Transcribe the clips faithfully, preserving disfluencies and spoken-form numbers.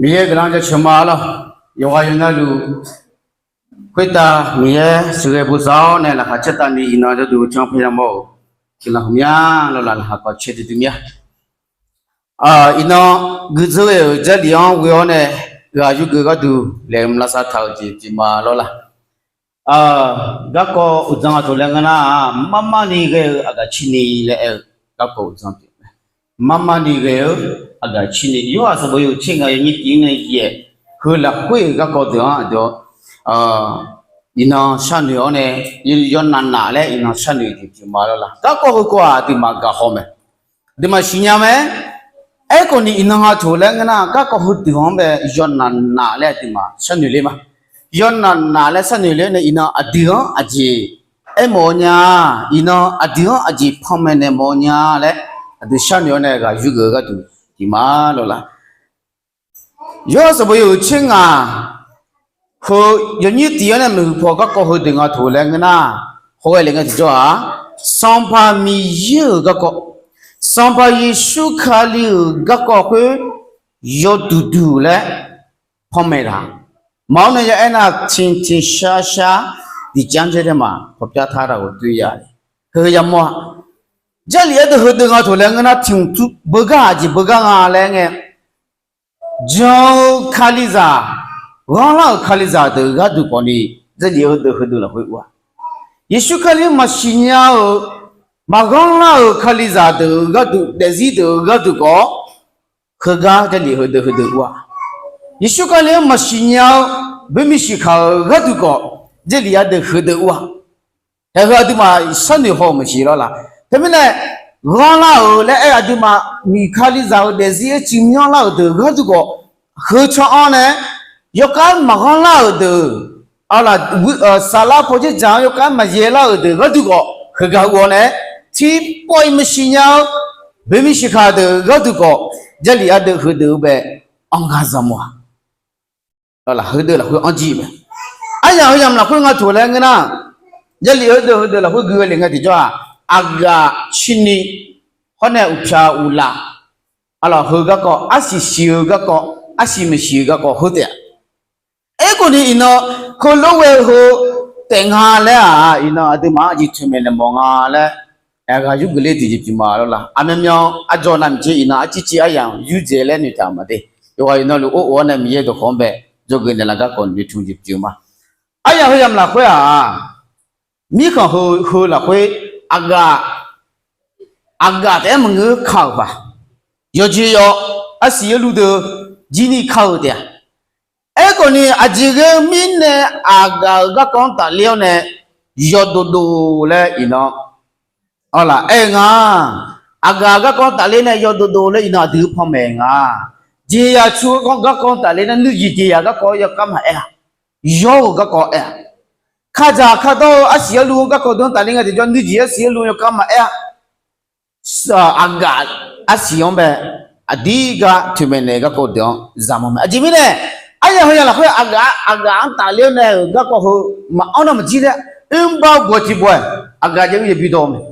Miqyaer guiqlanq jaceuq ma lor. Yawqghaq yawqnavluf khoertav Miqyaer sheuqghae bosav-awr nae laqkhaq caertavni iqnan jawrduq canr paer yamawr-euq guiqlanq hmqmya lawrlaf laqkhaq kawv caer duidui mir-a. Iqnan guiqdzeur ghae-euq Jarlif-anr ghoe-awr nae ghaq yurgeuf gharduq laeqhmq lavsav taq-euq jeq jeq ma lawrlaf. Garkawv uqdzan aqtoq laer ngeur nar-aq, marmarni ghae-eu aqgaf cirni laer aer-eu garkawv uqdzan pyeuf mae. Marmarni ghae-eu aqgaf cirni, Yorhaq sanqbof yawhuiq tser ngaq yawnyir tiv-anr nae yaef heu lafkhoer-euq garkawv deuq-anr aqdui-awr iqnan sharnoeq-awr nae, yawnav naf laer iqnan sharnoeq jeq pyeuf ma lawrlaf. Garkawv heukawv-aq aqduimaf gaqhaw mae. Aqduimaf siqnya mae. Aerkhawf ni iqnan aqtoq laer ngeur nar-aq, garkawv heudeuq-anr bae yawnav naf laer aqduimaf sharnoeq ler ma. Yawnav naf laer sharnoeq ler-awr nae iqnan aqdui-anr aqjeq aermawf-eu nya, iqnan aqdui-anr aqjeq panmaeq naeq mawf-eu nya laer aqdui sharnoeq-awr nae ghaq yurgeuf-eu gharduq jeq ma lawrlaf. Yorhaq sanqbof yawhuiq tser ngaq heu yawnyir tiv-anr nae maeqhu paw garkawv heudeuq nga toq laer ngeur nar, hawghae le ngae tiqjawr-aq, Sanqpaq Miqyaer-euq garkawv, Sanqpaq Yeqsur Kali-euq garkawv khoer yawduq duq laer panmaeq taq. Maqawr nae ya aernar, tiqtiq shar shar diqjanr dzaer dae maq pawqpyar tar daq ghof doe ya. Heu yamawr-a. Jarlif ardeuv heudeuq nga toq laer ngeur nar, tiq hmq beugar aqjeq beugar nga laer ngae, jan-eu Kalizaq, ghanrlar-euq Kalizaq deuq gharduq khawfni, Jarlif ardeuv heudeuq lafkhoer ur-a. Yeqsur Kali-anr maqsiq nya-euq, maqghanrlar-euq Kalizaq deuq gharduq, daefzir deuq gharduq khawf, heugar Jarlif heudeuv heudeuq ur-a. Yeqsur Kali-anr maqsiq nya-eu boermiq siqkaq-euq gharduq khawf, Jarlif ardeuv heudeuq ur-a. Haeq heu aqduimaf sharnoeq haw-euq maqsiq lawrlaf. Teumirnae, ghanrlar-euq laer aer aqduimaf miq Kalizaq-euq daefzir-aer cuiv myanrlar-euq deuq gharduq khawf, heu can-anr nae yawkhav maqghanrlar-euq deuq, saqlar pawdzer dzaq-anr yawkhav maqyaelar-euq deuq gharduq khawf, heugar ur-awr nae, tiqpawf-iq maqsiq nya-eu boermiq siqkaq deuq gharduq khawf, Jarlif ardeuv heudeuq-eu bae anr gar zaqmawr-a. Lawrlaf heudeuq lafkhoer anr jir mae. Aryamq heu yamq lafkhoer nga toq laer ngeur nar, Jarlif heudeuq heudeuq lafkhoer gui-eu le ngae tiqjawr-aq, aqgaf cirni hawr nae uqpyaq uqlaf, arlawq heu garkawv, arsiq siq-eu garkawv, arsiq maqsiq-eu garkawv heu taef-a. Aerkhawf ni iqnan, heulof ghae heu taef nga laer-aq, iqnan aqduimaf-anr aqjeq toeqmaeq naeq mawf nga laer, aqghaq yurgeuf ler tiqjeq pyeuf ma lawrlaf. Aqmyanmyan arjawr navmaqtser iqnan arcircir aryamq yurdzaeq laer noeqtaq maqde. Yawqghaq iqnan luf or of-awr nae Miqyaer dawqkawq-anr bae dzawgeuf naeqlaf garkawv noeqtmq jeq pyeuf ma. Aryamq heu yamq lafkhoer-aq, mirkhanq heu lafkhoer aqgaf, aqgaf taef-aer maqngeur ka-euq paq. Yawqjeq yawq arsiq arluv deuq jir ni ka-euq taef-a. Aerkhawf ni aqjeq ghae-eu mirnae aqgaf-euq garkawv-anr tafler-awr nae yawdov dov laer iqnan, arlaf aer-eu nga. Aqgaf garkawv-anr tafler nae yawdov dov laer iqnan aqdui panmaeq nga. Jeqzaq cu garkawv-anr tafler nar nuijeq jeqzaq garkawv-anr yawkhav maqaer-a. Yawr-euq garkawv aer-a. Kadzaq kardawr-eu arsiq arluv-anr garkawv deuq-anr tafler nga tiqjawr nuijeq arsiq arluv yawkhav maqaer-a. Aqgaf arsiq-anr bae aqdir gar toeqmaeq naeq garkawv deuq-anr zaqmawr mae. Aqjeq mirnae, aryamq heu yamq lafkhoer aqgaf, aqgaf-anr tafler-awr nae-euq garkawv heu maqanr nar maqjir laer, oerbar bawq tiq bawq-aer aqgaf jav-ir yabi dawr-eu mae.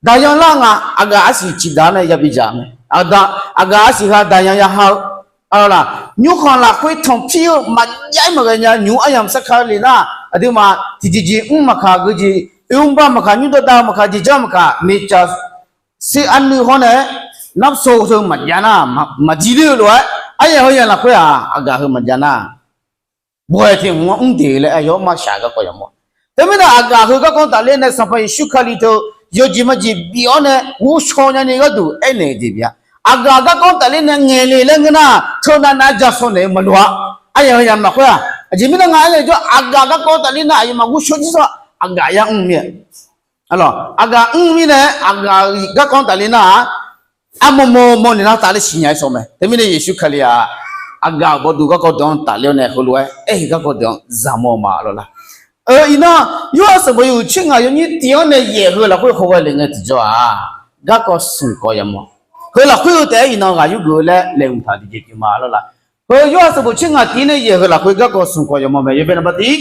Daqyan lar nga, aqgaf arsiq ciqdaq-awr nae yabi dzaq mae. Aqgaf arsiq ha daqyan ya ha-eu, arlaf, nymrkhanq lafkhoer tanqpir-eu maqjav-ir maqghae nya nymq-mr aryamq sarkar le nar, aqduimaf tiqjeqjeq mr maqkaq, geujeq oermr bar maqkaq, nymr dawrdav maqkaq, jeqjar maqkaq, miqcaq ser arnuiv hawr nae-aer, narsaw teu maqjav nar, maqjir ler-eu lof-aer, aryamq heu yamq lafkhoer-aq, aqgaf heu maqjav nar, bawq-aer tiq hmq-anr mr deq laer aryawr marshaq garkawv yamq-awr. Teumirnae aqgaf heu garkawv-anr tafler nae Sanqpaq Yeqsur Kali teu yawqjeq majeq bif-awr nae ghovshaw nyani gharduq aernaeq-eu jeq bif-a. Aqgaf garkawv-anr tafler nae ngaeq le laer ngeur nar, teunav nav-aer ja shaw naeq-eu maqloq-a. Aryamq heu yamq lafkhoer-aq, aqjeq mirnae nga aer-eu jawr aqgaf garkawv-anr tafler nar aqyawfmaf ghovshaw jir sawr-a, aqgaf yar mr mir-a. Aqgaf mr mirnae aqgaf garkawv-anr tafler nar-aq, armawr mawr mawr naeq nar tafler siqnya-aer shaw mae. Teumirnae Yeqsur Kali-aq, aqgaf-euq bawduv garkawv deuq-anr tafler-awr nae heulof-aer aer-eu garkawv deuq-anr zaqmawr ma lawrlaf. Iqnan, Yorhaq sanqbof yawhuiq tser ngaq yawnyir tiv-anr nae yaef heu lafkhoer hawghae le ngae tiqjawr-aq, garkawv smq kawv yamawr. Heu lafkhoer-eu taef-aer iqnan ghaq yurgeuf-eu laer laeqhmq taq tiqjeq pyeuf ma lawrlaf. Heu Yorhaq sanqbof tser ngaq tiv-anr nae yaef heu lafkhoer garkawv smq kawv yamawr mae. Yawbae naqba tiv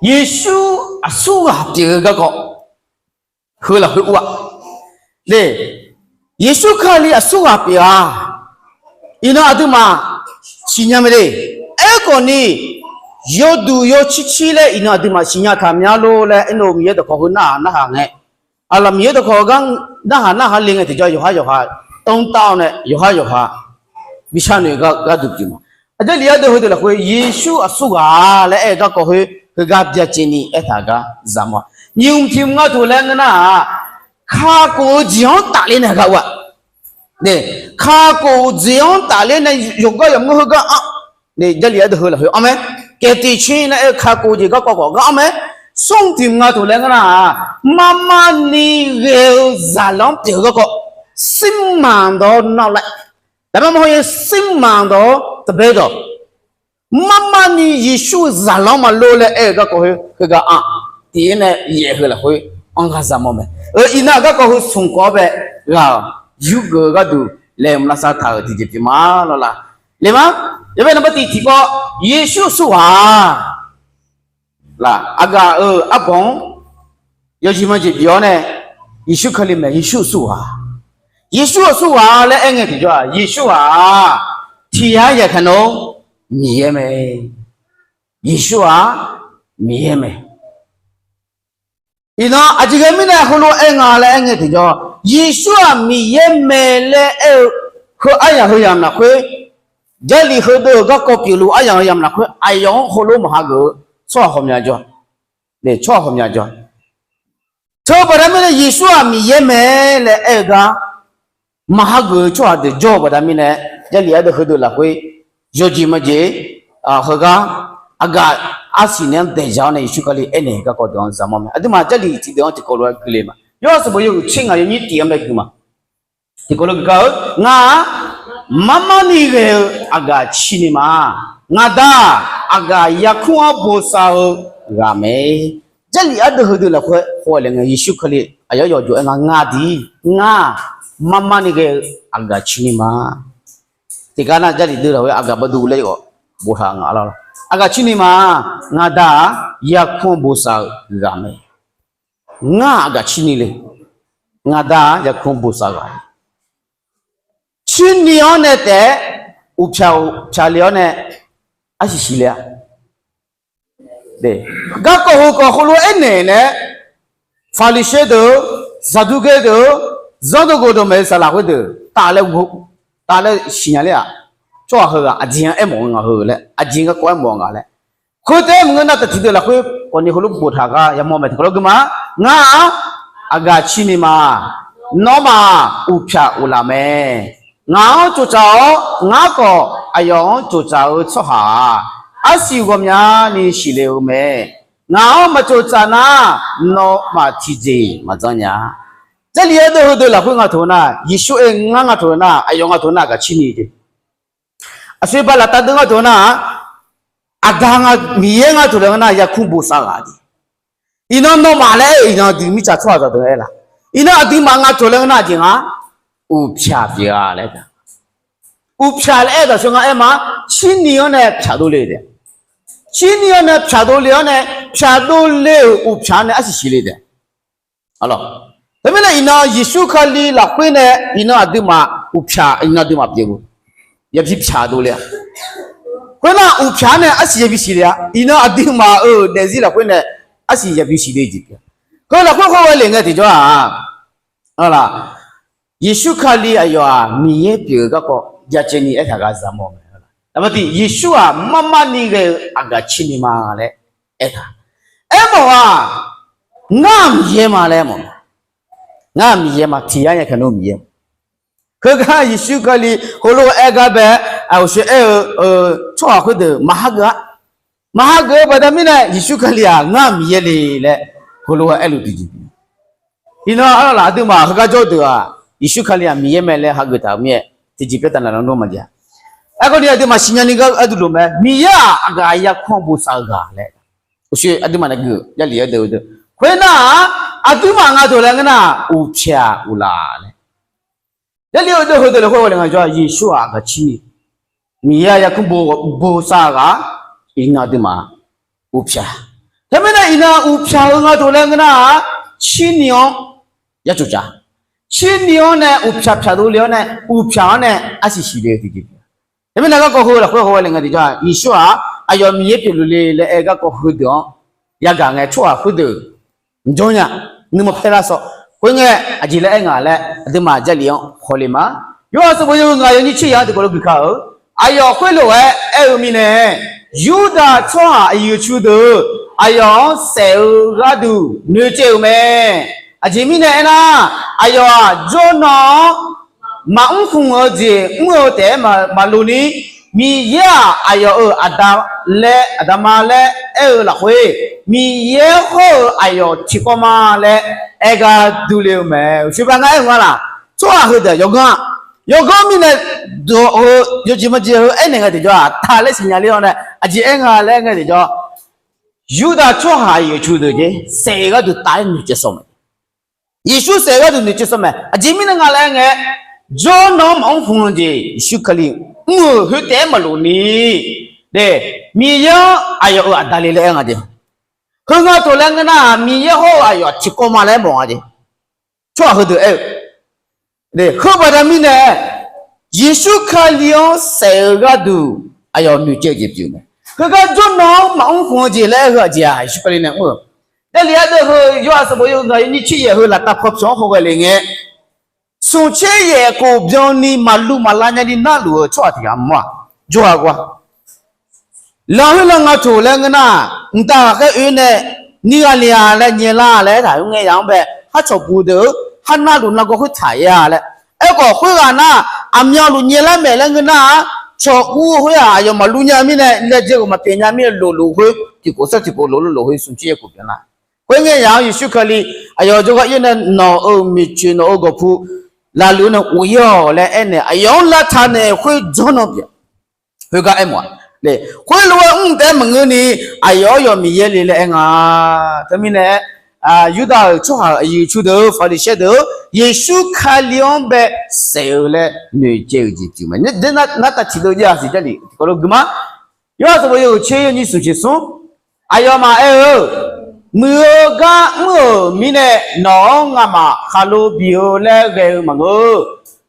Yeqsur aqsurghaq pyeuf-eu garkawv heu lafkhoer ur-a. Yeqsur Kali aqsurghaq pyeuf-a. Iqnan aqduimaf siqnya mae de. Aerkhawf ni, yawduq yawcircir laer iqnan aqduimaf siqnya taq mya lor laer aernar, Miqyaer dawqkawq heu narhaq narhaq ngae, aqlaf Miqyaer dawqkawq gar narhaq narhaq le ngae tiqjawr, yawqhar yawqha tov tav-awr nae yawqhar yawqha bi sharnoeq gar gharduq pyeuf ma. Aqjeq lef-aer deuq heudeuq lafkhoer Yeqsur aqsurghaq laer aer-eu garkawv khoer heugar byacaevni aertaq gar zaqmawr-a. Nyiq mq tiq mq nga toq laer ngeur nar-aq, kakhof-eu jeq-anr tafler nae gar ur-a. Kakhof-eu jeq-anr tafler nae yawqgar yawqmur heugar anr, Jarlif ardeuv heu lafkhoer anr mae. Kaeqtiq tser laer aer-eu kakhof-eu jeq garkawv khawf gar anr mae. Smr tiq mq nga toq laer ngeur nar-aq, marmarni ghae-eu zaqlanr pyeuf-eu garkawv, สิ้นหวัง dawq-awr นอก laer, taqmar mawr-aer สิ้นหวัง dawq-awr ตะเบดอก marmarni Yeqsur-eu zaqlanr maqlor laer aer-eu garkawv khoer heugar anr, tiq-aer nae yaef heu lafkhoer anr gar zaqmawr mae. Iqnan garkawv heu smq kawv-awr bae ghaq-awq yurgeuf-eu gharduq laeqhmq lavsav taq-euq tiqjeq pyeuf ma lawr la. Lema, yawbae naqbar tiq tiqkawv, Yeqsur aqsurghaq-a. Laq, aqgaf-euq arbanq-anr yawjeq majeq bif-awr nae, Yeqsur Kali mae, Yeqsur aqsurghaq, Yeqsur aqsurghaq laer aer ngae tiqjawr-aq, Yeqsur-aq, tiq yar yaqkaq nawr Miqyaer mae. Yeqsur-aq, Miqyaer mae. Iqnan aqjeq ghae mirnae heulof-aer aer nga laer aer ngae tiqjawr, Yeqsur-aq Miqyaer mae laer aer-eu heu aryaq heu yamq lafkhoer, Jarlif heudeuq-euq garkawv pyeufluf aryaq heu yamq lafkhoer aqyawf-anr heulof maqhageuf-eu tsawrhaq ghawqmya jawr, tsawrhaq ghawqmya jawr. Teu baqda mirnae Yeqsur-aq Miqyaer mae laer aer-eu gar maqhageuf-eu tsawrhaq deuq jawr-eu baqda mirnae, Jarlif ardeuv heudeuq lafkhoer yawjeq majeq heugar aqgaf arsiq naeq-anr daeq zaq-awr nae Yeqsur Kali aernaeq garkawv deuq-anr zaqmawr mae. Aqduimaf Jarlif tiqdeuq-anr tiqkawv lof-aer guiqle ma. Yawr sanqbof yawhuiq tser ngaq yawnyir tiq-anr bae guiq ma. Tiqkawv lof guiq gar-eu, ngar-aq, marmarni ghae-eu aqgaf cirni ma. Ngaq Da-aq, aqgaf yarkmr-anr bosav-eu ghaq mae. Jarlif ardeuv heudeuq lafkhoer khawf-aer le ngae, Yeqsur Kali aqyawf yawqjawq-aer nga, ngar diq, ngar-aq, marmarni ghae-eu aqgaf cirni ma. Tiqgar nar Jarlif deuv lafkhoer aqgaf bawduv laer-awq boftaq nga lawr. Aqgaf cirni ma. Ngaq Da-aq, yarkmr-anr bosav-eu ghaq mae. Ngar-aq aqgaf cirni le. Ngaq Da-aq yarkmr-anr bosav ghaq. Cirni-anr nae taef-aer uqpyaq pyaq le-awr nae arsiq siq le-a. Garkawv heukhawf heulof-aer aernaeq nae, Paqliqsaer deuq-eu, Zaqduqgaer deuq-eu, zanrdawq ghoqdawq maeq-eu saqlaq khoerdeuq taf laer, taf laer siqnya ler-aq, tsawrhaq heughaq aqjeq-anr aermawf-eu nga heu laer, aqjeq garkawv aermawf-eu nga laer. Khoertaef-aer maqngeur nar, taqtiq deuq lafkhoer khawfni heulof boftaq gar yamawr mae. Tiqkawv lof guiq ma. Ngar-aq, aqgaf cirni ma. Nawmaf uqpyaq uqlaf mae. Ngaq-anr tsoftsaf-awr, ngar khawf aqyawf-anr tsoftsaf-eu tsawrhaq-aq, arsiq ghawqmyani siqle-eu mae. Ngaq-anr maqtsoftsaf nar, nawmaf tiqjeq maqjanr nya. Jarlif ardeuv heudeuq lafkhoer nga taq-eu nar, Yeqsur aer ngar nga taq-eu nar, aqyawf nga taq-eu nar, aqgaf cirni jeq. Aqsur bala taf deuv nga taq-eu nar-aq, Aqda nga, Miqyaer nga taq-eu laer nga nar, yarkmr bosav ghaq jeq. Iqnan nawmaf laer aer-eu iqnan aqdui mirtsaq tsawrhaqzaq deuq aer laf. Iqnan aqduimaf nga taq-eu laer nga nar, aqjeq nga, uqpyaq pyeuf-a laer aer-a. Uqpyaq laer aer-eu daqsur ngar aer ma. Cirni-anr nae pyaq dovle taef. Cirni-anr nae pyaq dovle-awr nae, pyaq dovle-euq uqpyaq-anr nae arsiq siqle taef. Teumirnae iqnan Yeqsur Kali lafkhoer nae iqnan aqduimaf uqpyaq iqnan aqduimaf pyeuf-eu yabi pyaq dovle-a. Khoernar uqpyaq-anr nae arsiq yabi siqle-a. Iqnan aqduimaf-euq daefzir lafkhoer nae arsiq yabi siqle jeq pyeuf. Heu lafkhoer khoer ghae le ngae tiqjawr-aq, Yeqsur Kali aqyawf-aq Miqyaer pyeuf-eu garkawv byacaevni aertaq gar zaqmawr mae. Aqmar tiq, Yeqsur-aq marmarni ghae-eu aqgaf cirni ma laer aertaq. Aermawf-aq, ngar-aq Miqyaer ma laer aermawf. Ngar-aq Miqyaer ma, tiq yar nya kaq nar Miqyaer. Heugar Yeqsur Kali heulof-aer aer gar bae, aqghoe aer-eu tsawrhaq khoerdeuq maqhageuf-a. Maqhageuf-eu baqda mirnae Yeqsur Kali-aq ngar-aq Miqyaer le laer heulof-aer aerluf tiqjeq. Iqnan arlaf aqduimaf heugar jawr deuq-aq, Yeqsur Kali-aq Miqyaer mae laer hageuf taq-euq mir-aer tiqjeq pyaer taq naq lar nmr maqjav. Aerkhawf ni aqduimaf siqnya ni gar aer duq lof mae, Miqyaer-aq aqgaf yarkmr-anr bosav-eu ghaq laer. Uqshoe aqduimaf nae gui-eu Jarlif ardeuv-eu deuq. Khoernar-aq, aqduimaf nga deuq laer ngeur nar-aq, uqpyaq uqlaf laer. Jarlif ardeuv heudeuq lafkhoer ghae le nga jawr-aq, Yeqsur-aq aqgaf cirni. Miqyaer-aq yarkmr bosav-eu ghaq, iqnan aqduimaf uqpyaq. Teumirnae iqnan uqpyaq-eu nga deuq laer ngeur nar-aq, cirni-anr yar tsoftsaf. Cirni-anr nae uqpyaq pyaq dovle-awr nae, uqpyaq-anr nae arsiq siqle-eu tiqjeq pyeuf. Teumirnae garkawv heu lafkhoer haw ghae le ngae tiqjawr-aq, Yeqsur-aq aqyawf Miqyaer pyeufluf le laer aer garkawv heudeuq-anr yagaq ngae tsawrhaq khoerdeuq mqjawr nya, nuima paer lar sawr. Khoerngae aqjeq laer aer nga laer aqduimaf Jarlif-anr hawle ma. Yorhaq sanqbof yawhuiq ngaq yawnyir tser yaq-anr tiqkawv lof guiqka-eu, aqyawf khoerlof-aer aer-eu mirnae, Yurdav tsawrhaq aqyuif aqtsu deuq aqyawf-anr saef-eu gharduq noeqcaev-euq mae. Aqjeq mirnae aernar, aqyawf-aq jawrnan-anr maqmr khmq-eu jeq mr-eu taef-aer maqloq ni, Miqyaer-aq aqyawf-euq aqda laer, aqda ma laer aer-eu lafkhoer, Miqyaer hawr-eu aqyawf tiqkawv ma laer aer gar durle-eu mae. Uqshoe ba ngar aer-eu nga laq, tsawrhaq heudeuq yawganr-a. Yawganr mirnae dawq-eu yawjeq majeq heu aernaeq ngae tiqjawr-aq, taq laer siqnya ler-awr nae aqjeq aer nga laer aer ngae tiqjawr, Yurdav tsawrhaq aqyuif aqtsu deuq jeq saef-eu gharduq taf-aer noeqcaev sawr mae. Yeqsur saef-eu gharduq noeqcaev sawr mae. Aqjeq mirnae nga laer aer ngae, jawrnan-anr maqmr khmq-eu jeq Yeqsur Kali mr-euq khoer taef-aer maqloq ni, Miqyaer-anr aqyawf-euq aqda le laer aer nga jeq. Heu nga tof laer ngeur nar-aq, Miqyaer hawr-eu aqyawf tiqkawv ma laer mawf nga jeq. Tsawrhaq heudeuq aer-eu, heu baqda mirnae, Yeqsur Kali-anr saef-eu gharduq aqyawf noeqcaev-eu jeq pyeuf mae. Heugar jawrnan-anr maqmr khmq-eu jeq laer aer heu aqjeq-aq, Yeqsur Kali nae mr-eu. Jarlif ardeuv heu Yorhaq sanqbof yawhuiq ngaq yawnyir tser yaef heu laftav paw pyawq-anr haw ghae le ngae, smq tser yaef khof byanni maqluv maqlav nyani narluf-eu tsawrhaq tiq ghaq mawr-aq, jawrghaq gawr-a. Lanq khoer lanq nga tof laer ngeur nar, mqtav ghaqkhaer oe nae, nir ghaq le-a laer nyaelar laer aertaq-eu ngae yaq-anr bae, har cawq puq deuq-eu, har narluf nargawr khoertaq-a laer. Aerkhawf khoerghaq nar, aqmyanluf nyaelar maeq laer ngeur nar-aq, cawq ur-eu khoer-aq aqyawf maqlur nya mirnae, laejae ghawq maqpyaeq nya mirnae lofluf khoer tiqkhof sar tiqkhof lofluf lofkhoer smq tser yaef khof byanlar. Khoerngae yaq-anr Yeqsur Kali aqyawf jawrgar ir nae, nawq-euq maeqtsoeq nawq-euq gawq pu lafluf nae ghof-ir-awq laer aernaeq, aqyawf-anr lavtaq naeq khoer jawrnan pyeuf. Khoergar aermawf-a, khoerlof-aer mr taef-aer maqngeur ni, aqyawf-anr yawf Miqyaer le laer aer nga. Teumirnae, Yurdav-euq tsawrhaq aqyuif aqtsu deuq-eu Paqliqsaer deuq-eu Yeqsur Kali-anr bae saef-eu laer noeqcaev-euq jeq pyeuf mae. Nar taq tiqdeuv jav-a siq Jarlif tiqkawv lof guiqma. Yorhaq sanqbof yawhuiq tser yawnyir smq tser smr, aqyawfmaf aer-eu, Muiq-eu gar mr-euq mirnae nawq-anr ngamaf khaqlo bif-eu laer ghae-eu maqngeur.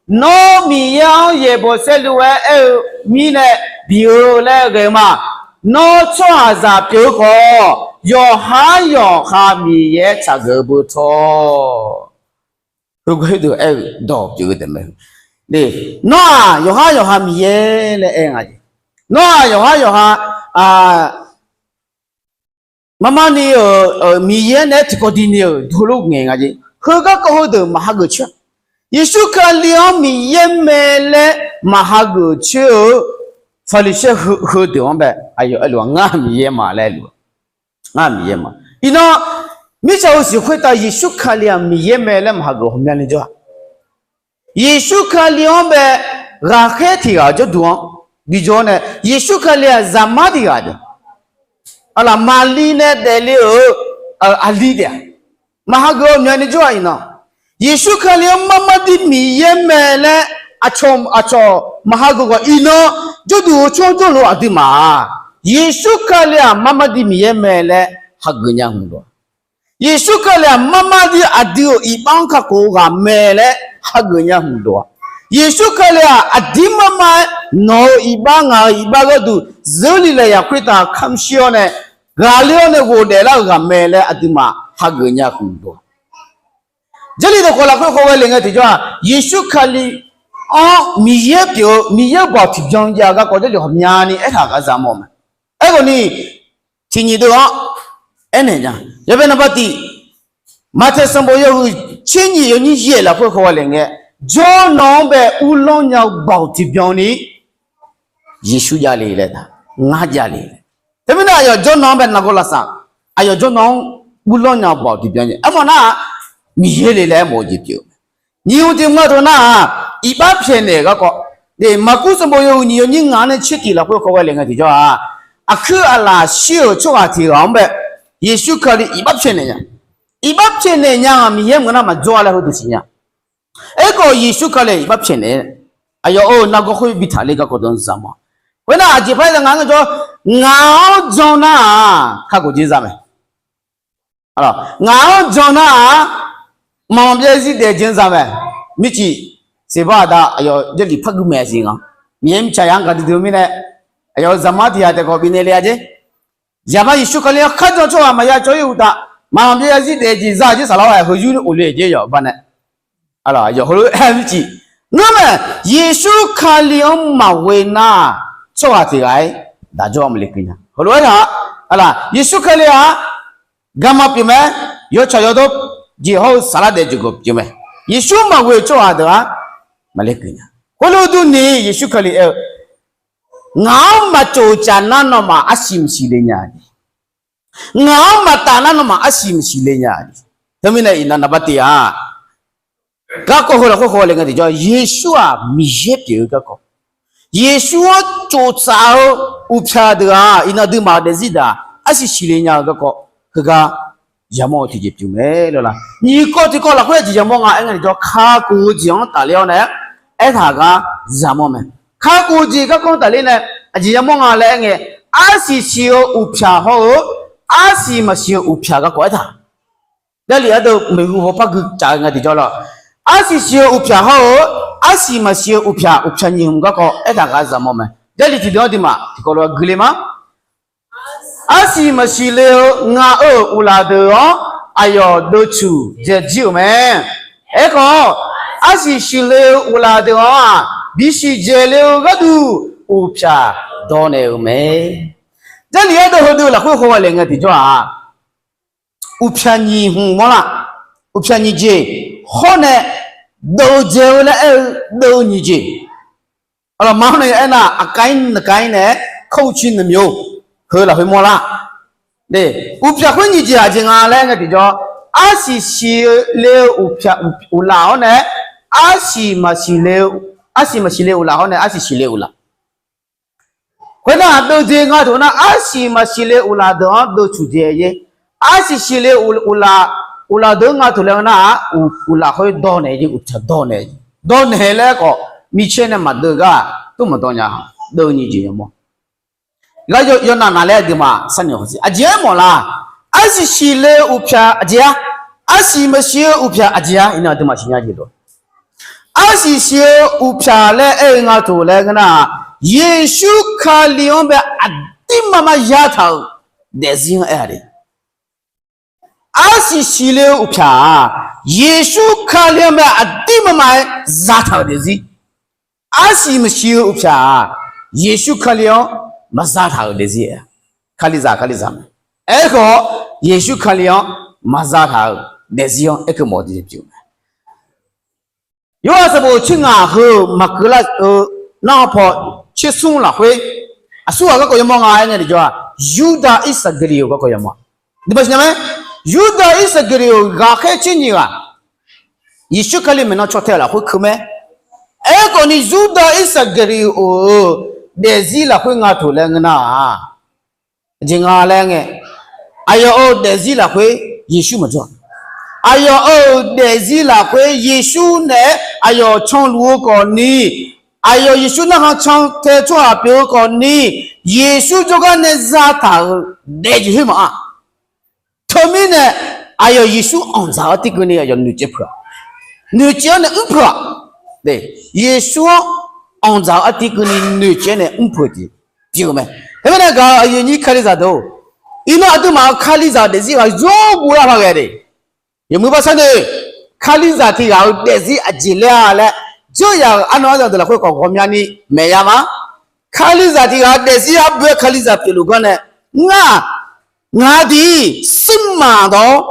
Nawr Miqyaer-anr yaeqbawq saerlu-aer aer-eu mirnae bif-eu laer ghae-eu ma. Nawr tsawrhaqzaq pyeuf-eu khawf, yawqhar yawqha Miqyaer tsaq geuf-eu beu tawr. Heugar khoerdeuq aer-eu dawq pyeuf-eu taef mae. Nawr-aq yawqhar yawqha Miqyaer laer aer nga jeq. Nawr-aq yawqhar yawqha marmarni-euq Miqyaer naeq-aer tiqkawv dini-euq dawqlof ngaeq nga jeq. Heugar kawv heudeuq maqhageuf coer-a. Yeqsur Kali-anr Miqyaer mae laer maqhageuf coer-eu Paqliqsaer heudeuq-anr bae aqyawf aerluf-a, Ngar Miqyaer ma laer aerluf-a. Ngar Miqyaer ma. Iqnan, mirtsaq-euq siq khoertav Yeqsur Kali-aq Miqyaer mae laer maqhageuf ghawqmyani jawr-a. Yeqsur Kali-anr bae ghaqkhaer tiq ghaq-euq jawrduq-anr bijawr nae, Yeqsur Kali-aq zaqmar tiq ghaq jeq. Aqlaf Maqli nae daefle-euq aqli taef-a. Maqhageuf-eu myani jawr-a iqnan. Yeqsur Kali-anr marmar dir Miqyaer mae laer aqcawq aqcawq maqhageuf khawf iqnan, jawrduq-eu tsawrjawr lof aqduimaf-aq, Yeqsur Kali-aq marmar dir Miqyaer mae laer hageuf nya hmq lof-a. Yeqsur Kali-aq marmar dir aqdui-euq iqbax-anr kakhof-eu ghaq mae laer hageuf nya hmq lof-a. Yeqsur Kali-aq aqdir marmar-aer nawq-euq iqbax ngaq-euq iqbax gharduq zeurlif lafyaq khoertav kamq shir-awr nae, ghaqler-awr nae ghofdaef lar-euq ghaq mae laer aqduimaf hageuf nya hmq lof-a. Jarlif dawqkawq lafkhoer khawf ghae le ngae tiqjawr-aq, Yeqsur Kali-anr Miqyaer pyeuf-eu Miqyaer-euq baoq tiqbyan jav-eu garkawv Jarlif ghawqmyani aertaq-euq gaq zaq mawf mae. Aerkhawf ni, tiqnyiq deuq-anr aernaeq nya. Yawbae naqba tiq, Maqtaeq sanqbof yawhuiq tser nyiq yawnyir yaeq lafkhoer khawf ghae le ngae, jawrnan-anr bae uvlanr nya-eu baoq tiqbyan ni Yeqsur javle laer, ngar javle laer. Teumirnae aqyawf jawrnan-anr bae nargawr lavsav, aqyawf jawrnan-anr uvlanr nya-eu baoq tiqbyan ni aermawf nar-aq, Miqyaer le laer aermawf-eu jeq pyeuf-eu mae. Nyiq hmq tiq hmq nga deuq nar-aq, iqbax pyaeqnaeq-euq garkawv, Maqkuv sanqbof yawhuiq nyiq yawnyir ngaq-anr nae tser tiq lafkhoer khawf ghae le ngae tiqjawr-aq, aqkuir aqlaf shir-euq tsawrhaq tiq ghaq-anr bae Yeqsur Kali iqbax pyaeqnaeq nya. Iqbax pyaeqnaeq nya-aq Miqyaer maqngeur nar maqjawr-a laer heudeuq siqnya. Aerkhawf Yeqsur Kali iqbax pyaeqnaeq, aqyawf-euq nargawr khoer bi taqler garkawv deuq-anr za ma. Khoernar aqjeq par-aer za nga-anr jawr, ngaq-anr jan nar-aq kakhof jeq za mae. Ngaq-anr jan nar-aq, manq byav zir daef jeq-anr za mae. Mircif seqbar aqda aqyawf Jarlif par gui maeq siq nga. Miqyaer mirtsaq yaq-anr gaqdui dui-eu mirnae, aqyawf-euq zaqmar tiq ghaq taef khawf bifnaeq le-a jer. Zaqmar Yeqsur Kali-anr kharjan tsawrhaq maqya cawv-ir uqtaf, maqlanq byav zarzir daef jeq za-eu jeq saflar-aer heuyu ni of le-eu jeq yawf bar nae, aqlaf yawf heulof-aer aer mircif, ngar mae, Yeqsur Kali-anr maqghoe nar, tsawrhaq tiq ghaq-aer daq jawr-a maqle keuv nya. Heulof-aer taq, aqlaf Yeqsur Kali-aq, garma pyeuf mae, yawtsaq yawdawr jeq hawr-eu saflar daef jeq gawq pyeuf mae. Yeqsur maqghoe-eu tsawrhaq deuq-aq, maqle keuv nya. Khoerlof durni Yeqsur Kali aer-eu, ngaq-anr maqcof caf nar nawmaf arsiq maqsiq le nya-a. Ngaq-anr maqtaf nar nawmaf arsiq maqsiq le nya-a. Teumirnae iqnan naqbar tiq-aq, garkawv heu lafkhoer khawf le ngae tiqjawr, Yeqsur-aq Miqyaer pyeuf-eu garkawv, Yeqsur-anr cof tsaf-eu uqpyaq deuq-aq, iqnan aqduimaf-euq daefzir deuq-aq, arsiq siqle nya-eu garkawv heugar yamawr-eu tiqjeq pyeuf mae lawr la. Nyiq kawv tiqkawv lafkhoer aqjeq yamawr nga aer ngae tiqjawr, kakhof-eu jeq-anr tafler-awr nae aertaq gar yamawr mae. Kakhof-eu jeq garkawv-anr tafler nae aqjeq yamawr nga laer aer ngae, arsiq siq-eu uqpyaq hawr-eu, arsiq maqsiq-eu uqpyaq garkawv aertaq. Jarlif ardeuv maeqhu paw par gui caf-eu ngae tiqjawr lawr, arsiq siq-eu uqpyaq hawr-eu, arsiq maqsiq-eu uqpyaq, uqpyaq nyiq hmq garkawv aertaq gar yamawr mae. Jarlif tiqdeuq-anr duimaf tiqkawv lof-aer gui le ma. Arsiq maqsiq le-eu ngaq-euq uqlaf deuq-anr aqyawf deuvtsuq dzaeqjir-euq mae. Aerkhawf, arsiq siqle-eu uqlaf deuq-anr-aq, bisiq dzaeq le-eu gharduq uqpyaq dawq naeq-euq mae. Jarlif ardeuv heudeuq lafkhoer haw ghae le ngae tiqjawr-aq, uqpyaq nyiq hmq mawrlar. Uqpyaq nyiq jeq hawr nae deuv dzaeq-eu laer aer-eu deuv nyiq jeq. Aqlawq ma hawr nae aernar, aqkav-ir naqkav-ir nae-aer kawr uqcif naqmyov heu lafkhoer mawrlar. Uqpyaq khoer nyiq jeq aqjeq nga laer ngae tiqjawr, arsiq siqle-eu uqpyaq uqlaf hawr nae, arsiq maqsiq le-eu, arsiq maqsiq le-eu uqlaf hawr nae arsiq siqle-eu uqlaf. Khoernar, deuv dzaeq nga taq nar, arsiq maqsiq le uqlaf deuq-anr deuvtsuq dzaeq-aer, arsiq siqle uqlaf, uqlaf deuq-anr nga taq laer nar, uqlaf khoer dawq naeq-aer, uqpyaq dawq naeq-aer, dawq naeq laer khawf micaer nae maqdeuv gar tov maqdawv nya. Deuv nyiq jeq yamawr. Gar yawnav naq laer aqduimaf sharnoeq hawsher aqjeq-aer mawf lar. Arsiq siqle-eu uqpyaq aqjeq-a, arsiq maqsiq-eu uqpyaq aqjeq-a, iqnan aqduimaf siqnya jeq lof. Arsiq siq-eu uqpyaq laer aer-eu nga taq laer ngeur nar, Yeqsur Kali-anr bae aqdirmar mar zataq-euq daefzir-anr aer-a de. Arsiq siqle-eu uqpyaq-aq, Yeqsur Kali-anr bae aqdirmar mar-aer zataq-euq daefzir. Arsiq maqsiq-eu uqpyaq-aq, Yeqsur Kali-anr maqzataq-euq daefzir-a. Kalizaq kalizaq mae. Aerkhawf, Yeqsur Kali-anr maqzataq-euq daefzir-anr aerkeuv mawf-eu jeq pyeuf mae. Yorhaq sanqbof tser ngaq heu maqkeuv lar-eu narhaq paw tser smr lafkhoer, aqsurghaq garkawv yamawr nga aer ngae tiqjawr-aq, Yurdav Irsaqgaqli-euq garkawv yamawr. Aqduimaf siqnya mae. Yurdav Irsaqgaqli-euq ghaqkhaer tser nyiq ghaq Yeqsur Kali maeqnan caw tae-euq lafkhoer keuv mae. Aerkhawf ni Yurdav Irsaqgaqli-euq daefzir lafkhoer nga taq laer ngeur nar-aq, aqjeq nga laer ngae, aqyawf-euq daefzir lafkhoer Yeqsur maqjawr-a. Aqyawf-euq daefzir lafkhoer Yeqsur naeq-aer aqyawf canluf-eu khawf ni, aqyawf Yeqsur narhaq can tae tsawrhaq pyeuf-eu khawf ni, Yeqsur jawrgar nae zataq-euq daefzir khoer maqanr. Teumirnae, aqyawf Yeqsur anqdzaq-eu artiv keuvni aqyawf noeqcaev peuq-aq, noeqcaev-awr nae mr peuq-aq. Yeqsur-anr anqdzaq-eu artiv keuvni noeqcaev-awr nae mr peuq-eu jeq pyeuf-eu mae. Teumirnae gaq-eu aqyuif aqnyir Kalizaq deuq-or, iqnan aqduimaf-euq Kalizaq daefzir ghaq yawr guv lar paq ghae de. Yawmuiq bar sharnoeq, Kalizaq tiq ghaq-euq daefzir aqjeq laer-a laer, jawryaq-euq arnan aryaq deuq lafkhoer khawf ghawqmyani maeq ya ma. Kalizaq tiq ghaq-euq daefzir arboe-aer Kalizaq pyeufluf gar nae, ngar, ngaq-euq diq sirmaf dawq-awr,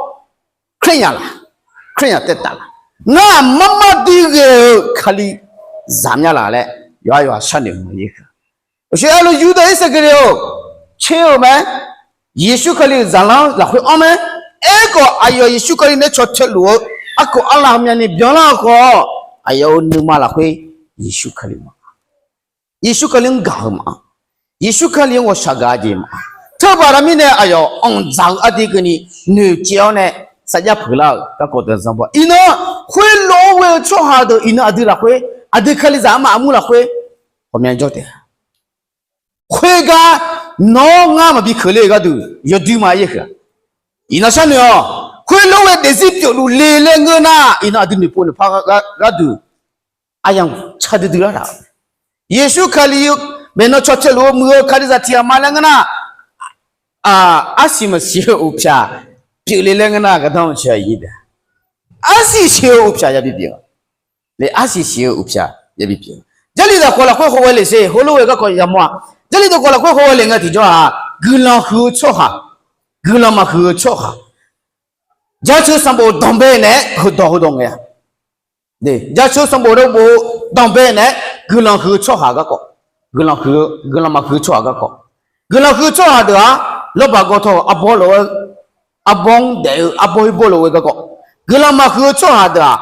คริสตจักร taef taf laf, ngar aqmar mar dir ghae-eu Kalizaq mya laf laer yawqha yawqha sharnoeq-eu mae. Uqshoe arlu Yurdav Irsaqgaqli-or, tser-euq mae. Yeqsur Kali-euq zaqlanr lafkhoer anr mae. Aerkhawf aqyawf Yeqsur Kali nae caw tae luf-eu arkawq arlav myavni byanlar-eu khawf, aqyawf-euq nuima lafkhoer Yeqsur Kali ma, Yeqsur Kali-anr gaq-eu ma, Yeqsur Kali-anr ghawqshaq gaq-eu jeq ma. Teubaqda mirnae aqyawf anqdzaq-eu artiv keuvni noeqcaev-awr nae sarjax peuq lar-euq garkawv deuq zanq baw. Iqnan khoerlof-aer ghoe-eu tsawrhaq deuq iqnan aqdui lafkhoer, aqdui Kalizaq armaf armur lafkhoer ghawqmya jawr taef-a. Khoergar nawr ngar maqbi keuvle-eu gharduq yawduq ma yaer huiq-a. Iqnan sharnoeq-awq. Khoerlof-aer daefzir pyeufluf le laer ngeur nar, iqnan aqdui noeqpov noeqpar gharduq aryamq ca duidui lar taq-euq Yeqsur Kali maeqnan caw tsaevluf-eu muiq-eu Kalizaq tiq ghaq ma laer ngeur nar, arsiq maqsiq-eu uqpyaq pyeufle laer ngeur nar, gardanr-eu tiq ghaq-ir dae, arsiq siq-eu uqpyaq yabi pyeuf. Arsiq siq-eu uqpyaq yabi pyeuf. Jarlif dawqkawq lafkhoer khov ghae le sher, heulof ghae garkawv yamawr-a. Jarlif dawqkawq lafkhoer khov ghae le ngae tiqjawr-aq, guiqlanq huiq-eu tsawrhaq, guiqlanq maqhuiq-eu tsawrhaq, jaceuq sanqbof danqbae naeq-aer heudawq heudawq ngae-a. Jaceuq sanqbof dawrbof danqbae naeq-aer guiqlanq huiq-eu tsawrhaq garkawv, guiqlanq huiq-eu, guiqlanq maqhuiq-eu tsawrhaq garkawv, guiqlanq huiq-eu tsawrhaq deuq-aq, lawrbaq gawtaw-euq arbawr lof-aer, arbawr-anr daef-eu arbawr-ir bawr lof-aer garkawv, guiqlanq maqhuiq-eu tsawrhaq deuq-aq,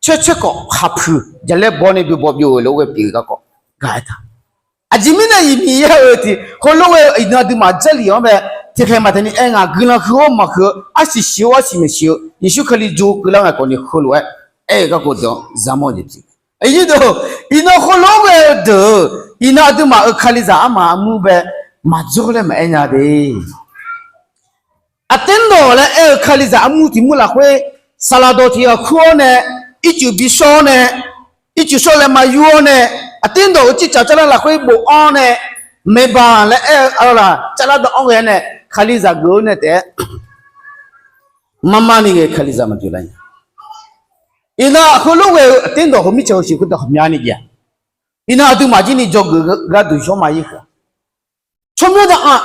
caer caer kawf khaqpuiq jaqlaer baw nae byov baw byov-euq lof-aer ghae pyeuf-eu garkawv gaq-aer taq. Aqjeq mirnae iq Miqyaer-euq tiq heulof ghae-eu iqnan aqduimaf Jarlif-anr bae tiqkhaeq maqtaeq ni aer nga, guiqlanq huiq-awr maqhuiq-eu, arsiq siq-awr arsiq maqsiq-eu, Yeqsur Kali jov keuvlar ngae khawf ni heulof-aer aer-eu garkawv deuq-anr zamawr jeq pyeuf. Aqyuif deuq, iqnan heulof ghae-eu deuq-eu, iqnan aqduimaf-euq Kalizaq armaf armur bae maqdzawr laer maqaer nya de. Aqterdawq laer aer-eu Kalizaq armur tiq mur lafkhoer, saqlaq dawq tiq ghaq kur-awr nae, ircuf bishawr-awr nae, ircuf shawr laer maq yur-awr nae, aqterdawq-euq circaq carlar lafkhoer bofanr nae, maeqbaq laer aer-eu arlaq carlar dawq-anr ghae-awr nae, Kalizaq geuf-eu nae taef-aer marmar ni ghae Kalizaq maqpyeuf lar nya. Iqnan heulof ghae-eu aqterdawq heu mirtsaq heu siq khoertav ghawqmyani jeq-a. Iqnan aqduimaf jir ni dzawgeuf gharduq yawr ma-ir huiq-a. Tsawrmyanr daq-anr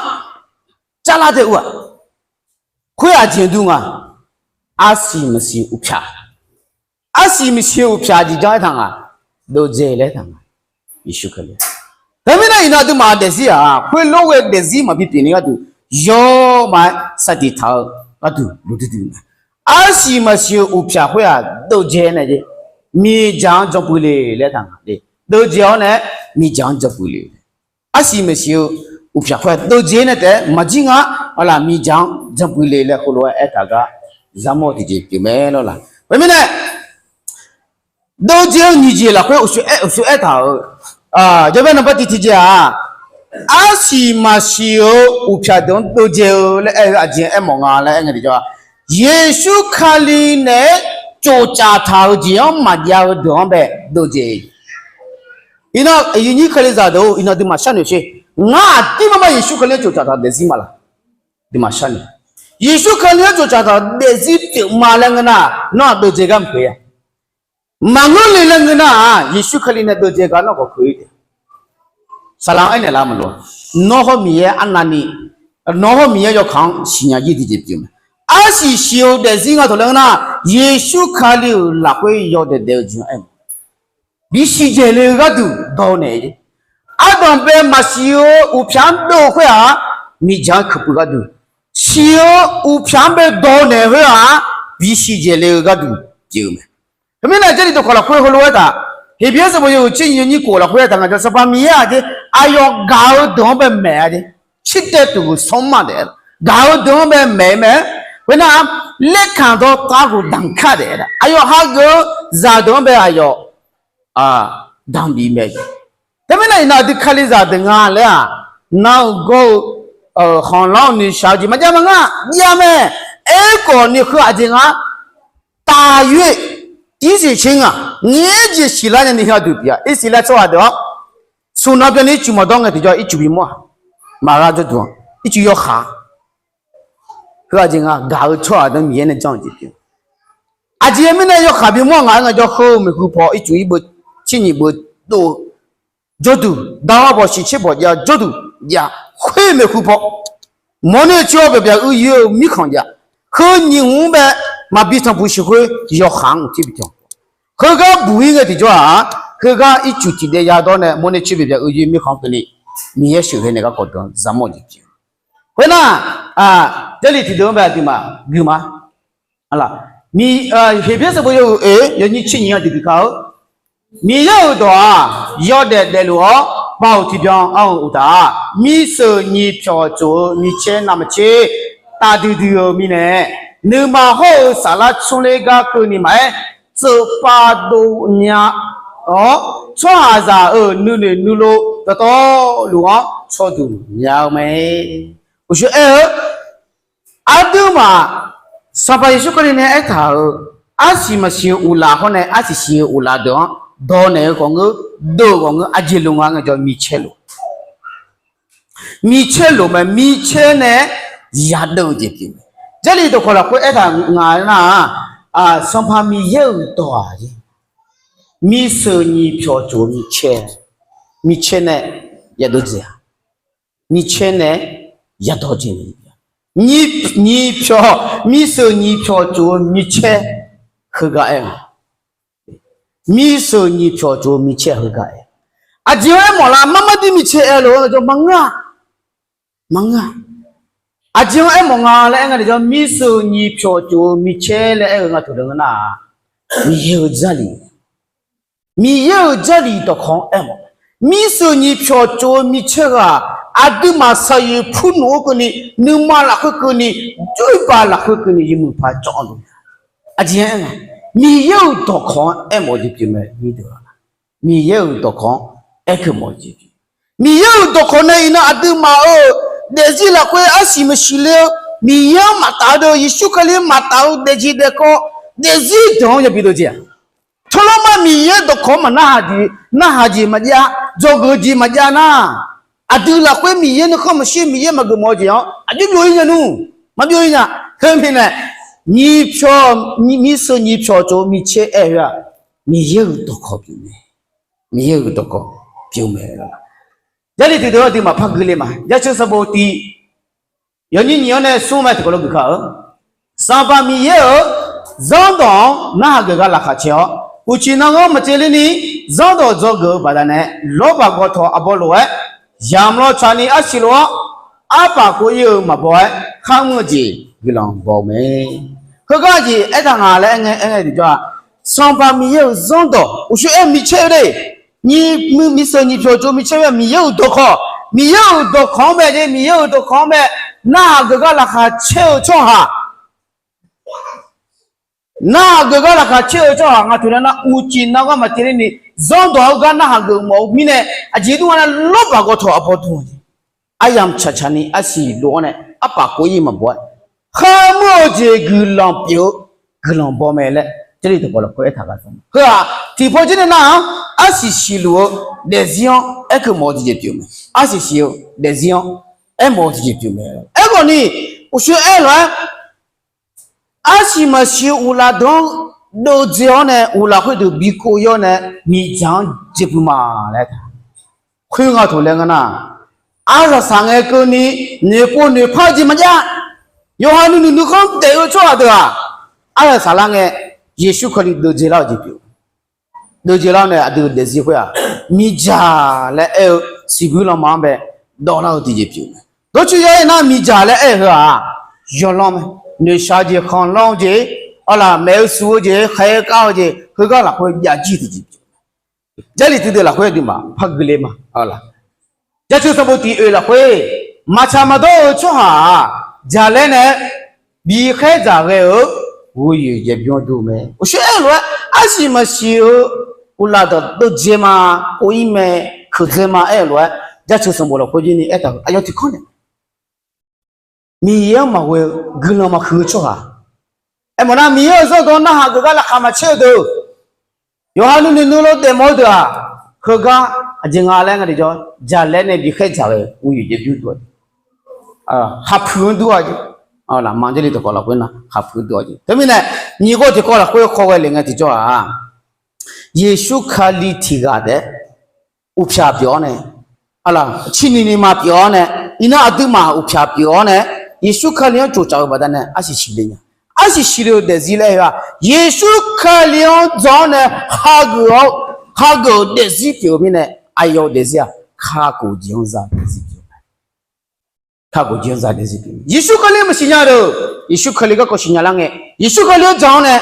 carlar dae ur-aq, khoer-aq jeq dur nga. Arsiq maqsiq uqpyaq, arsiq maqsiq uqpyaq jeq janr-aer taq nga, dovdzae laer taq nga. Yeqsur Kali. Teumirnae iqnan aqduimaf daefzir-aq, khoerlof ghae daefzir maqbi pyeuf ni gharduq yawr ma-aer saqtiq taq-eu gharduq luf duidui-eu mae. Arsiq maqsiq-eu uqpyaq khoer-aq dovdzae nae jeq, miqdzaq-anr janpuiv le laer taq nga. Dovdzae-awr nae-aer miqdzaq-anr janpuiv le. Arsiq maqsiq-eu uqpyaq khoer-aq dovdzae nae taef-aer maqjir nga. Arlaq miqdzaq-anr janpuiv le laer heulof-aer aertaq gar zamawr tiqjeq pyeuf mae lawr laq. Khoermirnae, dovdzae-eu nyiq jeq lafkhoer uqshoe aer, uqshoe aertaq-euq, jawrbae nanqbav tiq tiqjeq-aq, arsiq maqsiq-eu uqpyaq deuq-anr dovdzae-eu laer aer-eu aqjeq aermawf nga laer aer ngae tiqjawr-aq, Yeqsur Kali naeq-aer tsoftsaf taq-euq jeq-anr maqjav-eu deuq-anr bae dovdzae. Iqnan aqyuif nyir Kalizaq deuq-or, iqnan duimaf sharnoeq sher. Ngar aqdirmar mar Yeqsur Kali-anr tsoftsaf taq daefzir ma laq? Duimaf sharnoeq. Yeqsur Kali-anr tsoftsaf taq daefzir pyeuf ma laer ngeur nar, nawr-aq dovdzae gar maqkeuv-a. Maqngeur le laer ngeur nar-aq, Yeqsur Kali nae dovdzae gar nawr khawf keuv-ir taef. Saqlaq-anr aernaeq lar maqloq. Nawr hawr Miqyaer arnavni, nawr hawr Miqyaer yawkaq-anr siqnya jir tiqjeq pyeuf mae. Arsiq siq-eu daefzir nga tawq laer ngeur nar, Yeqsur Kali-euq lafkhoer yawdaef daef-eu jeq-anr aer-eu, bisiq dzaeq le-eu gharduq dawq naeq-eu jeq. Ardanqbae maqsiq-eu uqpyaq-anr dov-eu khoer-aq, miqdzaq-anr keuqpuiv gharduq, siq-eu uqpyaq-anr bae dawq naeq khoer-aq, bisiq dzaeq le-eu gharduq pyeuf-eu mae. Teumirnae Jarlif dawqkawq lafkhoer heulof-aer taq, Heqbyaer sanqbof yawhuiq tser nyiq yawnyir kof lafkhoer-aer taq nga jawr, Sanqpaq Miqyaer-aq jeq aqyawf gaq-eu deuq-anr bae maeq-a jeq. Tser taev tuq sanr ma daef-a, gaq-eu deuq-anr bae maeq-eu mae. Khoernar, laerkaq dawqtav khof danqkar daef-a, aqyawf hageuf-eu zaqdeuq-anr bae aqyawf danqbif mae. Teumirnae iqnan aqdui Kalizaq deuq nga laer-aq, nar-eu gawr-eu khanqlanr-eu noeqshaq-eu jeq maqjav ma ngar jav mae. Aerkhawf ni heu aqjeq nga, taqyoer irsiq tser ngaq ngaer jeq siqlar nyani heu aqdui pyeuf-a. Irsaqleqlav tsawrhaq deuq-anr smq nan byanni ircuf maqdawr ngae tiqjawr ircuf bimawr-aq, maqghar jawrduq-anr ircuf yawkaq Heu aqjeq nga, gaq-eu tsawrhaq deuq-anr Miqyaer nae janr-eu jeq pyeuf. Aqjeq mirnae yawkaq bimawr ngaq-aer ngae jawr, heu-eu maeqhu paw ircuf ir beu, tser nyiq beu dov-eu jawrduq, dawq-awr bawq shiq tser bawq jav jawrduq jav, khoer maeqhu paw mawrner tser-awr byaq byaq uir yoer-eu mirkhanq jav, heu nyiq hmq-anr bae maqbi tanqpuq shiq khoer yawkaq-anr uqcif bi tanq. Heugar buq ir ngae tiqjawr-aq, heugar ircuf tiqdaev yadawr nae mawrner tser byaq byaq uir yoer mirkhanq-anr keuvni Miqyaer sheuqghae nae garkawv deuq-anr zaqmawr jeq pyeuf. Khoernar, Jarlif tiqdeuq-anr bae aqduimaf guima. Heqbyaer sanqbof yawhuiq oeq yawnyir tser nyiq-anr tiqdui ka-eu, Miqyaer-euq dawq-aq, yawdaef daefluf-awr baoq tiqbyan anr-eu uqtaf, miseuq nyiq pyawq tsof-eu micaer navmaqtser tafdui dui-eu mirnae, nuima hawr-eu saflar tsmrler gar keuvni maqaer, tseufpav dov nya-awr, tsawrhaqzaq-euq nuinoeq nuilov dawqtawvluf-anr tsawrduq nya-eu mae. Uqshoe aer-eu, aqduimaf Sanqpaq Yeqsur Kali nae aertaq-euq, arsiq maqsiq-eu uqlaf hawr nae arsiq siq-eu uqlaf deuq-anr dawqnaeq-eu ghawqngeur, deuv-eu ghawqngeur, aqjeq lof nga ngaejawr micaer lof. Micaer lof mae, micaer nae yadeuv-eu jeq pyeuf mae. Jarlif dawqkawq lafkhoer aertaq nga nar-aq, Sanqpaq Miqyaer-euq dawq-aq, mirsheuq nyiq pyawq tsof-eu micaer, micaer nae yadeuv jeq-a. Micaer nae yadawr jeq ni, nyiq pyawq, mirsheuq nyiq pyawq tsof-eu micaer heugar aer-eu, mirsheuq nyiq pyawq tsof-eu micaer heugar aer. Aqjeq-anr aermawf lar, marmar dir micaer aer lof-aer jawr maqngeur-a, maqngeur-a. Aqjeq-anr aermawf nga laer aer nga deuq jawr, mirsheuq nyiq pyawq tsof-eu micaer laer aer-eu nga taqdeuq ngeur nar-aq, Miqyaer-euq Jarlif, Miqyaer-euq Jarlif dawqkawq-anr aermawf. Mirsheuq nyiq pyawq tsof-eu micaer ghaq, aqduimaf saqyoeq purnoeq-eu keuvni, nuima lafkhoer keuvni, jawr-iq baq lafkhoer keuvni, yawmuiq paq cawv-a lof. Aqjeq-anr aer nga, Miqyaer-euq dawqkawq-anr aermawf jeq pyeuf mae. Miqyaer-euq dawqkawq-anr aerkeuv mawf jeq pyeuf. Miqyaer-euq dawqkawq nae iqnan aqduimaf-euq daefzir lafkhoer arsiq maqsiq le-eu, Miqyaer-anr maqtaf-eu deuq, Yeqsur Kali-anr maqtaf-eu daefjeq daefkawv, daefzir deuq-anr yabi dov jeq-aq, tawrlawrma Miqyaer dawqkawq-anr maqnarhaq jeq, narhaq jeq maqjav, dzawgeuf jeq maqjav nar, aqdui lafkhoer Miqyaer nuikhanr maqshir, Miqyaer maqgeuf mawf-eu jeq-anr aqjox byov-ir nya nmr, maqbyov-ir nya. Teumirnae, nyiq pyawq, mirsheuq nyiq pyawq tsof-eu micaer aer-eu-aq, Miqyaer-euq dawqkawq pyeuf mae, Miqyaer-euq dawqkawq pyeuf mae. Jarlif tiqdeuq-anr aqduimaf par gui le ma. Jaceuq sanqbof tiq yawnyir nyiq-anr nae smr mae tiqkawv lof geuf ka-eu, Sanqpaq Miqyaer-euq zanrdawq-anr narhaq geuf gar laqkhaq caer-awr, uqcif nanganr maqtsaevler ni zanrdawq dzawgeuf-eu baqdanae, lawrbaq gawtawq arbawr lof-aer yamq law tsaqni arsiq lof-awr, arpaf kov-ir-eu maqbaw-aer kharmr-eu jeq guiqlanq baw-eu mae. Heugar jeq aertaq nga laer aer ngae, aer ngae tiqjawr-aq, Sanqpaq Miqyaer-euq zanrdawq uqshoe aer micaer-eu le. Nyiq, mirsheuq nyiq pyawq tsof micaer-eu Miqyaer-euq dawqkawq, Miqyaer-euq dawqkawq-anr mae jeq, Miqyaer-euq dawqkawq-anr mae. Narhaq geuf gar laqkhaq caer-eu tsawrhaq, narhaq geuf gar laqkhaq caer-eu tsawrhaq nga teunav nar, uqcif nanganr maqtsaevler ni zanrdawq-eu gar narhaq geuf mawf-eu mirnae, aqjeq dur nga nar, lawrbaq gawtawq arbawr dur-a jeq, aryamq tsaqtsaqni arsiq lof-awr nae arpaf kov-ir maqbaw-aer kharmr-eu jeq guiqlanq pyeuf-eu guiqlanq baw mae laer Jarlif dawqkawq lafkhoer aertaq gar. Heu-aq tiqpaw jir nae nar-anr, arsiq siqluf-eu daefzir-anr aerkeuv mawf-eu tiqjeq pyeuf mae. Arsiq siq-eu daefzir-anr aermawf-eu tiqjeq pyeuf mae. Aerkhawf ni, uqshoe aer lof-aer arsiq maqsiq-eu uqlaf deuq-anr deuvdzae-awr nae, uqlaf khoerdeuq bikov-ir-awr nae, miqdzaq-anr dzae puiv ma laer taq. Khoerngae taq laer ngeur nar, arsaq saq ngae keuvni noeqpov noeqpar-eu jeq maqjav. Yawqha nuinui nuikhanr daef-eu tsawrhaq deuq-aq, arsaq saqlar ngae, Yeqsur Kali deuvdzae lar-eu jeq pyeuf. Deuvdzae lar-awr nae aqdui daefzir khoer-aq, miqdzaq laer aer-eu siqbuir lanma-anr bae dawvlar-eu tiqjeq pyeuf mae. Dawrcoer ya aer nar, miqdzaq laer aer-eu heu-aq, yawlanr mae. Noeqshaq jeq, khanqlanr-eu jeq, arlaq maef-eu suf-eu jeq, khaeq-eu kav-eu jeq, heugar lafkhoer jav jir tiqjeq pyeuf. Jarlif tiqdeuq lafkhoer aqduimaf par gui le ma. Jaceuq sanqbof tiq oeq lafkhoer, maqtsaq maqdawr-eu tsawrhaq-aq, jaqlaer nae bikhaer dzaq ghae-eu ghoeyoeq yaerbymr dur mae. Uqshoe aer-eu lof-aer, arsiq maqsiq-eu uqlaf dawq deuvdzae ma, kov-ir mae, keuqdzae ma aer-eu lof-aer, jaceuq sanqbof lafkhoer jirni aertaq-euq aqyawf tiqkawr nae Miqyaer-anr maqghoe-eu guiqlanq maqhuiq-eu tsawrhaq. Aermawf nar, Miqyaer-euq zanrdawq-anr narhaq geuf gar laqkhaq maqcaer-eu deuq, yawqha nuinoeq nuilof daefmawf-eu deuq-aq, heugar aqjeq nga laer nga tiqjawr, jaqlaer nae bikhaer dzaq-eu ghoeyoeq yaerbymr dur-a jeq, khaqpuiq-anr dur-a jeq, laqma Jarlif dawqkawq lafkhoer nar khaqpuiq-anr dur-a jeq. Teumirnae, nyiq ghawr tiqkawv lafkhoer khawghae le ngae tiqjawr-aq, Yeqsur Kali tiq ghaq taef-aer uqpyaq pyeuf-awr nae, arlaq, cirni nuima pyeuf-awr nae, iqnan aqduimaf uqpyaq pyeuf-awr nae, Yeqsur Kali-anr tsoftsaf-eu baqdanae arsiq siqle nya. Arsiq siqle-eu daefzir laer aer-eu-aq, Yeqsur Kali-anr dzawr-awr nae hageuf-awr, hageuf-euq daefzir pyeuf-eu mirnae, aqyawf-euq daefzir-aq, kakhof jeq-anr za daefzir pyeuf Kakhof jeq-anr za daefzir pyeuf. Yeqsur Kali maqsiq nya deuq, Yeqsur Kali garkawv siqnya lar ngae, Yeqsur Kali-anr dzaq-awr nae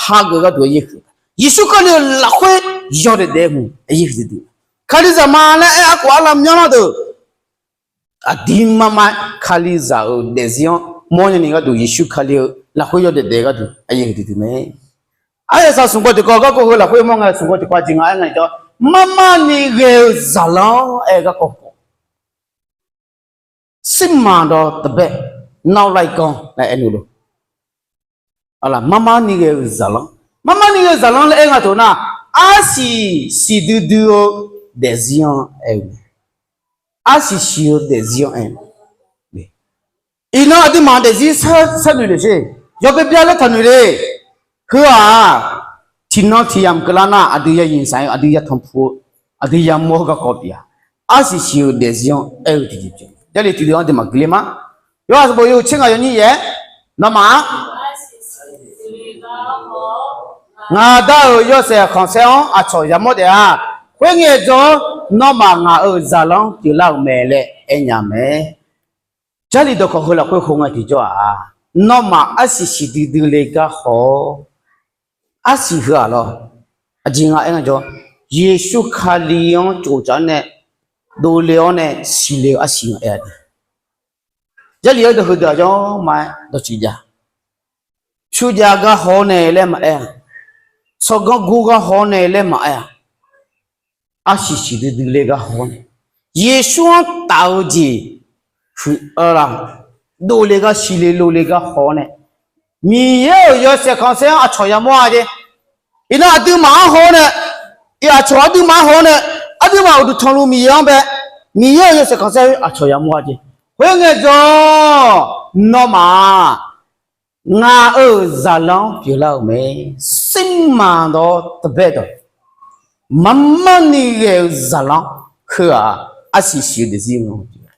hageuf gharduq yaer huiq. Yeqsur Kali-euq lafkhoer yawdaef daef-aer hmq yaer huiq duidui. Kalizaq ma laer aer-eu arkawf arlav myanrlar deuq, aqdir marmar-aer Kalizaq-euq daefzir-anr mawrnya ni gharduq Yeqsur Kali-eu lafkhoer yawdaef daef gharduq yaer huiq duidui mae. Aryaqsaq smq gawv tiqkawv garkawv heu lafkhoer mawr ngae, smq gawv tiqkawv aqjeq nga aer nga-iq jawr, marmar ni ghae-eu zaqlanr aer-eu garkawv khawf, စစ်မှန်သော တပည့် နောက်လိုက်ကောင်း laer aer-eu lof. Marmar ni ghae-eu zaqlanr, marmar ni ghae-eu zaqlanr laer aer nga taq nar, arsiq siqdui dui-eu daefzir-anr aer-eu mae. Arsiq siq-eu daefzir-anr aer-eu mae. Iqnan aqduimaf daefzir sharnoeq le sher. Yawbae byav laer taqnoeq le. Heu-aq, tiqnan tiq yamq keuvlar nar aqdui ya yiq saq-eu, aqdui ya tanqpuq-eu, aqdui yamawr-eu garkawv pyeuf-a. Arsiq siq-eu daefzir-anr aer-eu tiqjeq pyeuf. Jarlif tiqdui-anr aqduimaf guiqle ma. Yawhaiq sanqbof yawhuiq tser ngaq yawnyir yaef-aer, nawmaf-a, ngaq dar-euq yawshaef khanqsaer-anr aqcawq yamawr taef-a. Khoerngae jawr-awr, nawmaf ngaq-euq zaqlanr pyeuflar-euq mae laer aernya mae. Jarlif dawqkawq heu lafkhoer khoerngae tiqjawr-aq, nawmaf arsiq siqdui dui le gar haw-awr, arsiq heu-aq lawr, aqjeq nga aer nga jawr, Yeqsur Kali-anr tsoftsaf-awr nae, dovle-awr nae siqle-eu arsiq nga aer-a de. Jarlif-anr dawq heudeuq-aq jawr ma-aer dawqtsuif jav. Pyur jav gar haw-awr nae laer maqaer-a. Tsawrganr gur gar haw-awr nae laer maqaer-a. Arsiq siqdui dui le gar haw-awr nae, Yeqsur-anr taf-eu jeq huiq-eu la, dovle gar siqle lole gar haw-awr nae, Miqyaer-euq yawshaef khanqsaer-anr aqcawq yamawr-a jeq. Iqnan aqduimaf-anr haw-awr nae, iq aqcawq aqduimaf-anr haw-awr nae, aqduimaf uqduq tanqluf Miqyaer-anr bae, Miqyaer-euq yawshaef khanqsaer aqcawq yamawr-a jeq. Khoerngae jawr, nawmaf-aq, ngaq-euq zaqlanr pyeuflar-euq mae. สิ้นมาတော့တပတ်တော့ marmarni ghae-eu zaqlanr, heu-aq, arsiq siq-eu daefzir-anr pyeuf-a.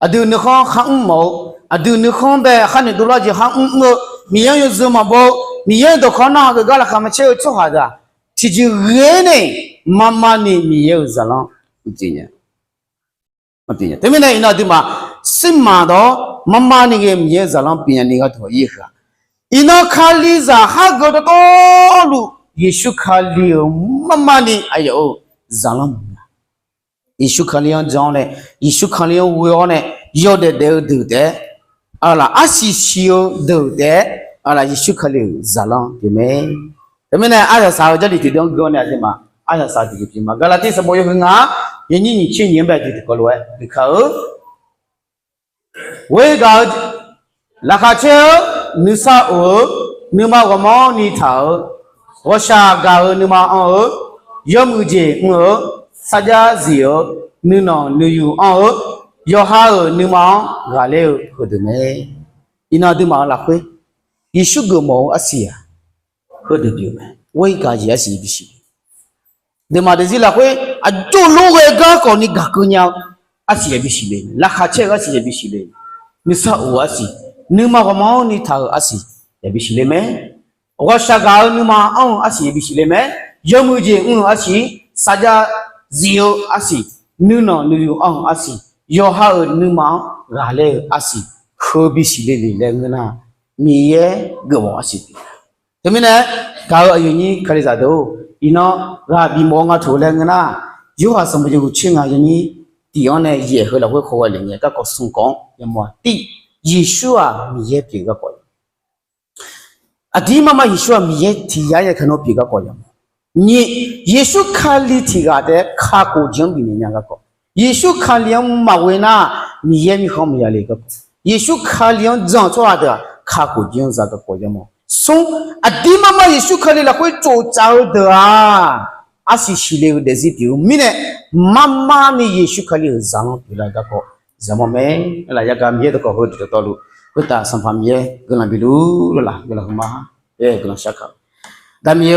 Aqdui nuikhanr kharmr mawf-eu, aqdui nuikhanr bae kharnoeq dovlar jeq kharmr mr-eu, Miqyaer-anr yawzeu maqbaw-eu, Miqyaer-euq dawqkawq narhaq geuf gar laqkhaq maqcaer-eu tsawrhaq deuq-aq, tiqjeq ghae-aer nae marmarni Miqyaer-euq zaqlanr uiqjeq nya. Teumirnae iqnan aqduimaf สิ้นมาတော့ marmarni ghae Miqyaer-euq zaqlanr pyeufnya ni gharduq-a, iqnan Kalizaq hageuf dawqtawvluf Yeqsur Kali-euq marmarni aqyawf-euq zaqlanr maqngeur-a. Yeqsur Kali-anr jan-awr nae, Yeqsur Kali-anr ghoe-awr nae, yawdaef daef-eu deuq taef-aer, arlaq arsiq siq-eu deuq taef-aer, arlaq Yeqsur Kali-euq zaqlanr pyeuf mae. Teumirnae arsaq saq-eu Jarlif tiqdeuq-anr gui-awr nae aqduimaf arsaq saq tiqjeq pyeuf ma. Gaqlaqtiv sanqbof yawhuiq ngaq-anr yawnyir nyiq tser nyiq-anr bae tiq tiqkawv lof-aer guika-eu Ghoer gaq-eu, laqkhaq caer-eu, nuisar of-eu, nuima ghawqmanrni taq-eu, ghawqshaq gaq-eu nuima anr-eu, yawmuiq jeq mr-eu, sarjax zif-eu, nuinanq nuiyu anr-eu, yawqha-euq nuima-anr ghaqler-eu heudeuq mae. Iqnan aqduimaf-euq lafkhoer Yeqsur geufmawf-eu arsiq-aq, heudeuq pyeuf mae. Ghoer gaq jeq arsiq yabi siqle. Deuqmaq deuqzir lafkhoer aqjox lof ghae garkawv ni gaq keuv nya-eu arsiq yabi siqle mae. Laqkhaq caer-eu arsiq yabi siqle. Nuisar of-eu arsiq, nuima ghawqmanrni taq-euq arsiq yabi siqle mae. Ghawqshaq gaq-eu nuima anr-eu arsiq yabi siqle mae. Yawmuiq jeq mr-eu arsiq, sarjax zif-eu arsiq, nuinanq nuiyu anr-eu arsiq, yawqha-euq nuima-anr ghaqler-eu arsiq, heu bisiq le le laer ngeur nar, Miqyaer geufmawf arsiq pyeuf. Teumirnae, gaq-eu aqyuif nyir Kalizaq deuq-or, iqnan ghaq bifmawf-eu nga taq laer ngeur nar, Yorhaq sanqbof yawhuiq tser ngaq yawnyir tiq-anr nae yaeq heu lafkhoer khawghae le ngae garkawv smr kawv-anr yamawr-a. Tiv, Yeqsur-aq Miqyaer pyeuf garkawv ya. Aqdirmar mar Yeqsur-aq Miqyaer tiq yar ya kaq nawr pyeuf garkawv yamawr. Nyiq, Yeqsur Kali tiq ghaq taef-aer kakhof jeq-anr bifnaeq nya garkawv. Yeqsur Kali-anr maqghoe nar, Miqyaer mirkhanq maqya le garkawv. Yeqsur Kali-anr jan-eu tsawrhaq deuq-aq kakhof jeq-anr za garkawv yamawr. Smr, aqdirmar mar Yeqsur Kali lafkhoer tsoftsaf-eu deuq-aq, arsiq siqle-eu daefzir pyeuf-eu mirnae, marmarni Yeqsur Kali-euq zaqlanr pyeuflar garkawv yamawr mae. Laf yagaq Miqyaer dawqkawq heu dawqtawvluf, khoertav Sanqpaq Miqyaer guiqlanq bif luf lawrlaf guiqlanq heu ma. Guiqlanq shar kaq-eu da Miqyaer